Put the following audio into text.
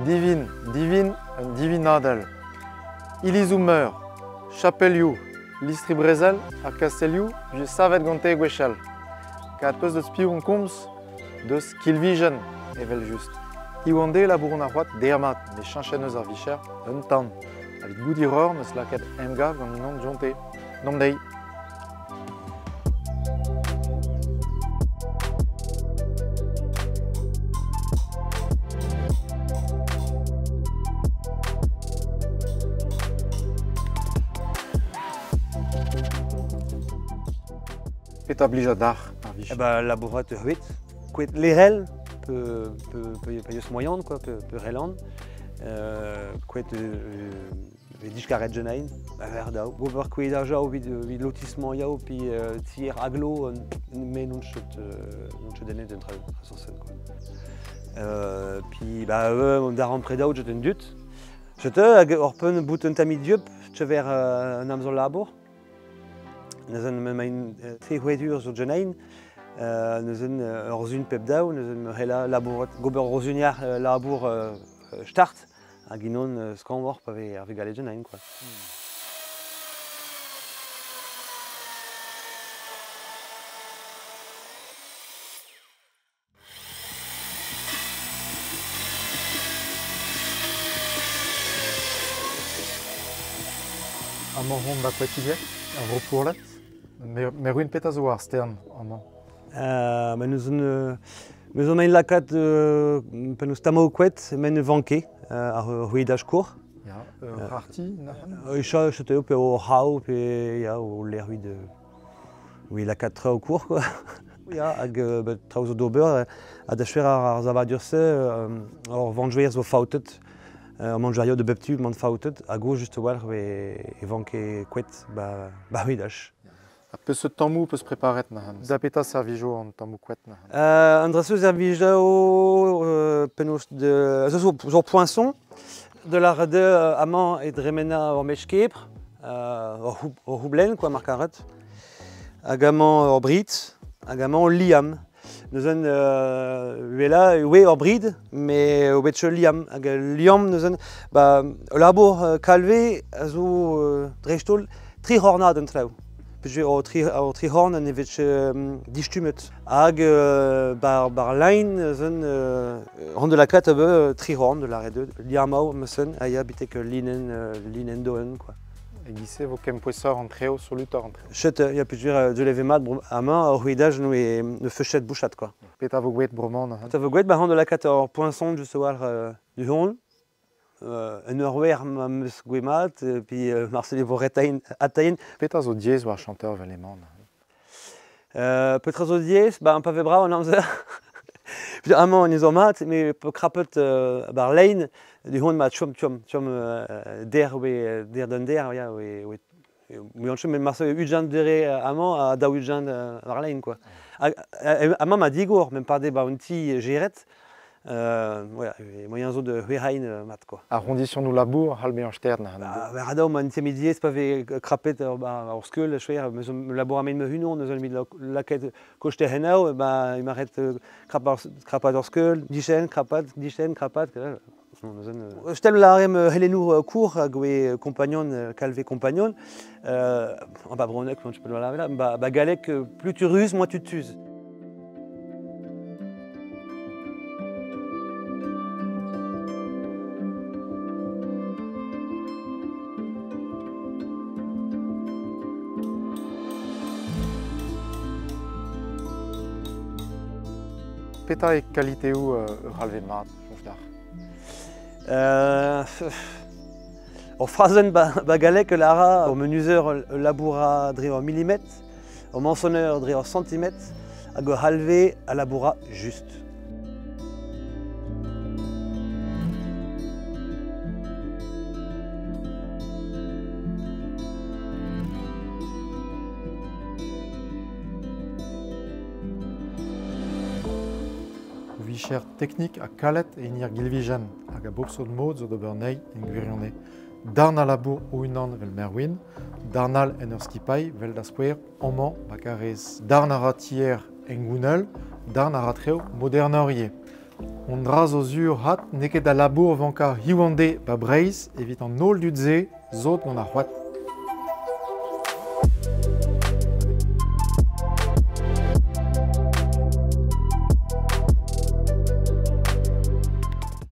Divin, divin, un divinadel. Ilizoù meur, chapelioù, listri brezel ha kastellioù vije savet gante gwechall. Kad peus deus piv on komz? Deus Kilvijen, evel-just. Hiziv an deiz labouront ar c'hoad dermat, met cheñchet eus ar vicher un tamm. Evit goût hiroc'h 'm eus lakaet emgav gant unan dionte. Deomp dezhi. Petra blija dac'h ar vicher? Eh ben, labourat ur c'hwit. Kouet lerel, pe eus moian, quoi, pe relan. Kouet diskaret genain, a daou. Gober kouet ar jav evit lotissement yao, puis tier aglo, me n'on ket denet un tra quoi. Puis bah d'ar ampredaou jet un dut. Jete hag ur peun bout un tamm dieup, chever un amzer labour. Neuzen me main tric'hwec'h zo genain, neuzen ur zun pep daou, neuzen hela labour gober rozuniar labour start hag inon skañvoc'h pa vez ar vugale genain quoi. Amañ hon ba Koativieg, ar vro Pourlet. Merwin petra zo ar stern amañ? Ma neus meus an ein lakaat penaos tamao kouet men vanke ar c'hwedaj kour. Ya, ur arti nac'han? Cha cheteo pe o c'hao pe ya o lec'h vid lakaat traoù kour quoi. Ya, hag traoù zo d'ober ha da chwer ar savadur-se ur vanjouer zo faoutet. Ur manjouerio de bep tu man faoutet hag o just a-walc'h e vanke kouet ba c'hwedaj. Ha peseurt tammoù peus preparet nac'han? Da petra servijo an tammoù kouet nac'han? An dra-se servijo penaos de... Zo poinçon de la rede amañ e dremena ur mech kebr, ur houblen quoi mar karet. Hag amañ ur brid, hag amañ ul liamm. Neuzen wela oe ur brid, me o bet liamm. Hag liamm neuzen, ba labour kalve a zo dreist-holl tri c'hornad an traoù. Peogwir o tri c'horn an evet distumet. Hag bar lein neuzen hon de lakaat ebe tri c'horn de la re liammañ meusen a ya betek linen doen quoi. E giz-se vo kempouesoc'h an treo, solutoc'h an treo. Chet, ya peogwir de leve mat amañ ur c'hwedaj no e ne feuchet bouchat quoi. Petra vo gwet bremañ neuze? Petra vo gwet ba hon de lakaat ur poinçon just a-walc'h du hon. Un ur wer ma meus gwet mat, puis marcel vo retain atain. Petra zo diaes war chanter vel emañ neuze? Petra zo diaes, ba un pave brav an amzer. Puis amañ an ezo mat, me pe krapet bar lein du hon ma chom der we der d'un der ya we we an chom marcel ugent dere amañ ha daou ugent war lein quoi. Amañ ma digour, même pas de ba un ti geret. Voilà, moyen zo de c'hwec'hain mat quoi. Arrondition nou labour c'hall bezañ stern. Ba daou ma un diaes pa vez krapet ur skeul, chwer, meus labour amen me unan, neus an lakaet koste henao, ba emaret krapat ur skeul, dichen, krapat, Stel larem helenour kour hag oe compagnon, kalve compagnon, ba bronek, je peux le ba galek, plus tu ruses, moins tu t'uses. Petra e kaliteoù ur c'halve mat, soñj dac'h? Ur frazenn ba galek lara, ur menuzer laboura dre ur milimetr, ur mañsonner dre ur centimetr, hag ur c'halve a laboura just. Vicher teknik ha kalet e hini ar gilvijen hag a bop sort mod zo d'ober nei en gwirionez. Darn a labour o-unan vel Merwin, darn all en ur skipailh vel da skouer amañ ba Karez. Darn a ra tier engounel, darn a ra treo modernoc'h ivez. Un dra zo sur 'vat n'eo ket al labour vankañ hiziv an deiz 'ba Breizh evit an holl dud-se 'zot gant ar c'hoad.